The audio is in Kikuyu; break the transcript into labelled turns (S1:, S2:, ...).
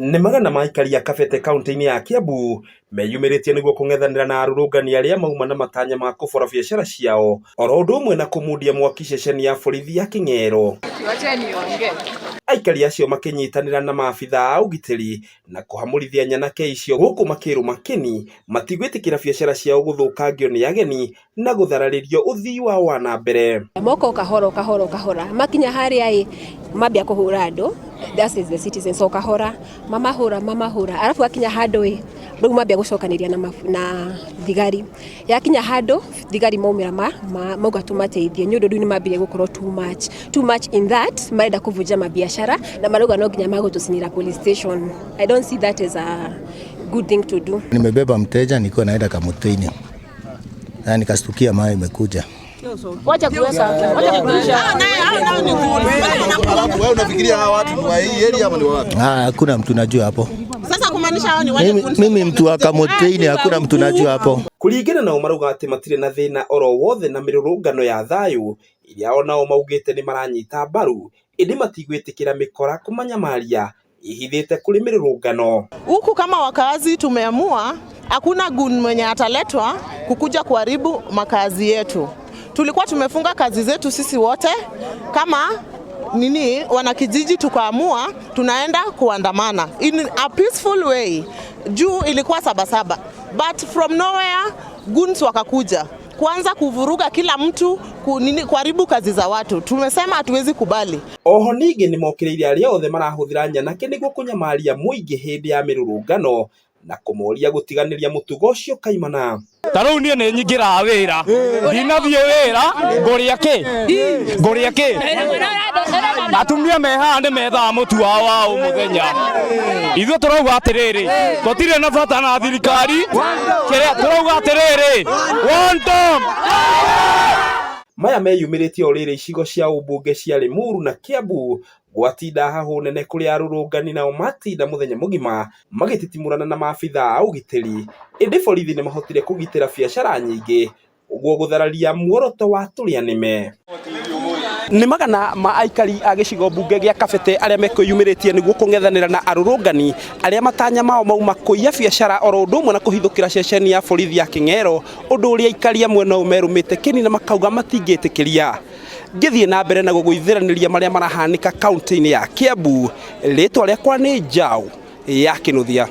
S1: Nĩ magana ma aikari a Kabete kauntĩ-inĩ ya Kiambu meyumĩrĩtie nĩguo kũng'ethanĩra na arũrũngani arĩa mauma na matanya ma kũbora biacara ciao oro ũndũ ũmwe na kũmundia mwaki ceceni ya borithi ya Kĩng'ero. Aikari acio makĩnyitanĩra na maabitha a ũgitĩri na kũhamũrithia nyanake icio gũkũ makĩrũma kĩni matigwĩtĩkĩra biacara ciao gũthũkangio nĩ ageni na gũthararĩrio ũthii wao wa na mbere.
S2: Moka o kahora o kahora o kahora makinya harĩa ĩ mambia kũhũra andũ, that is the citizens, o kahora mamahũra mamahũra, arabu akinya handũ ĩ rĩu mambia gũcokanĩria na thigari, yakinya handũ thigari maumĩra mauga tũmateithie nĩ ũndũ rĩu nĩ mambirie gũkorwo too much, too much in that marenda kũvunja mabiacara na marauga no nginya magũtũcinĩra police station. I don't see that as a good thing to do.
S3: Nimebeba mteja nikiwa naenda Kamutini na nikastukia mawe imekuja.
S4: Wacha kuweka, wacha kurusha.
S5: Wewe unafikiria hawa watu ni wa hii area ama ni wa wapi?
S3: Ah, hakuna mtu najua hapo.
S4: Sasa kumaanisha hao ni wale
S3: Mimi mtu wa Kamutini, hakuna mtu najua hapo.
S1: Kũringana nao marauga atĩ matirĩ na thĩna oro wothe na mĩrũrũngano ya thayũ ĩrĩa onao maugĩte nĩ maranyita mbaru ĩndĩ matigwĩtĩkĩra mĩkora kũmanyamaria ĩhithĩte kũrĩ mĩrũrũngano.
S4: Huku kama wakazi tumeamua hakuna gun mwenye ataletwa kukuja kuharibu makazi yetu. Tulikuwa tumefunga kazi zetu sisi wote kama nini wanakijiji, tukaamua tunaenda kuandamana in a peaceful way. Juu ilikuwa sabasaba, but from nowhere goons wakakuja kuanza kuvuruga kila mtu nini, kuharibu kazi za watu. Tumesema hatuwezi kubali.
S1: Oho ningĩ nĩmokĩrĩire arĩa othe marahũthĩra nyanake nĩguo kũnyamaria mũingĩ hĩndĩ ya mĩrũrũngano na kũmoria gũtiganĩria mũtugo ũcio kaimana.
S6: Ta rĩu niĩ nĩ nyingĩraga wĩra, ndinathiĩ wĩra ngũrĩa kĩ, ngũrĩa kĩ. Atumia me haha nĩ methaga mũtu wao wa o mũthenya. Ithuĩ tũrauga atĩrĩrĩ, tũtirĩ na bata na thirikari. Kĩrĩa tũrauga atĩrĩrĩ, one term.
S1: Maya meyumĩrĩtie o rĩrĩ icigo cia ũmbunge cia Limuru na Kiambu gwatinda hahũ nene kũrĩa arũrũngani nao matinda mũthenya mũgima magĩtitimũrana na maabitha a ũgitĩri ĩndĩ borithi nĩmahotire kũgitĩra biacara nyingĩ ũguo gũthararia muoroto wa tũrĩa nĩme. Nĩ magana ma aikari a gĩcigo mbunge gĩa Kabete arĩa mekwĩyumĩrĩtie nĩguo kũng'ethanĩra na arũrũngani arĩa matanya mao mauma kũiya biacara oro ũndũ ũmwe na kũhithũkĩra ceceni ya borithi ya Kĩng'ero, ũndũ ũrĩa aikari a mwena ũyũ merũmĩte kĩni na makauga matingĩtĩkĩria. Ngĩthiĩ na mbere na gũgũithĩranĩria marĩa marahanĩka kaunti-inĩ ya Kiambu, rĩtwa rĩakwa nĩ Njaũ ya Kĩnuthia.